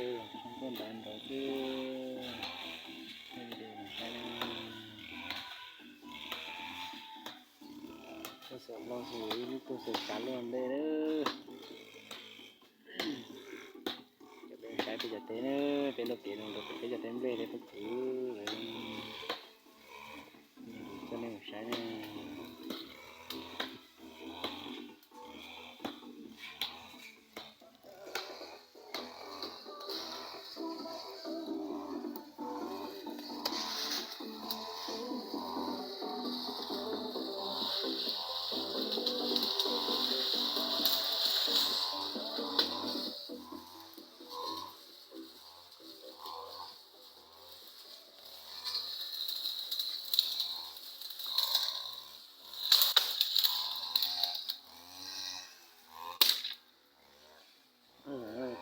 Tuaj nrad nrad xwb, video saib na. Tuaj xav hlo xwb, ib lub tuaj xav xav luaj ntej na. Cov peb saib peb cov teb na, peb luaj kev no rau peb cov teb nplej thiab pob kws lawm. Coj nej mus saib na.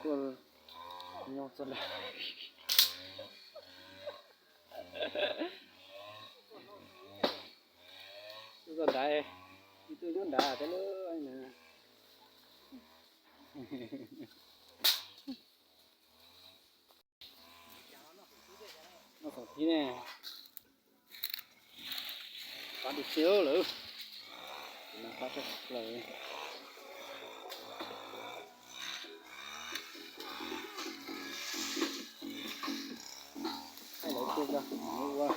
Tuaj nyob txog nrad, tuaj nrad, ib tug nyob nrad tej lub na. Noj qhov thib ne, pab tus xeeb lawm, tus no pab tshaj plaws. Thaij lawv tuaj tso ua.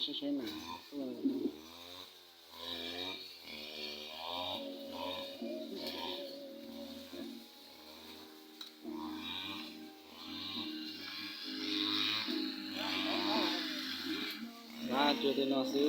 Saib saib mas tuaj. Nab cuag tej no xwb.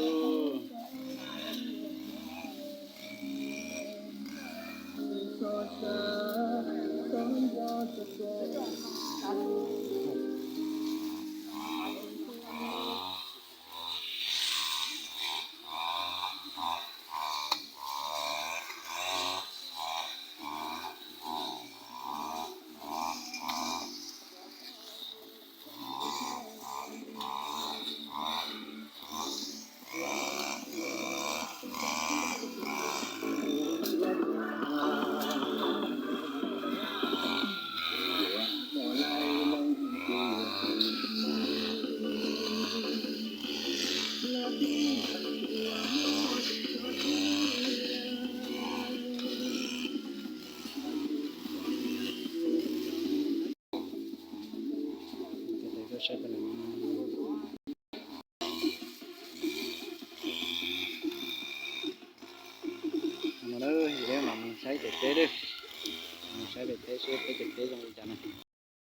No na, yog mam mus saib pem teb, mus saib pem teb seb peb cov teb zoo li cas na.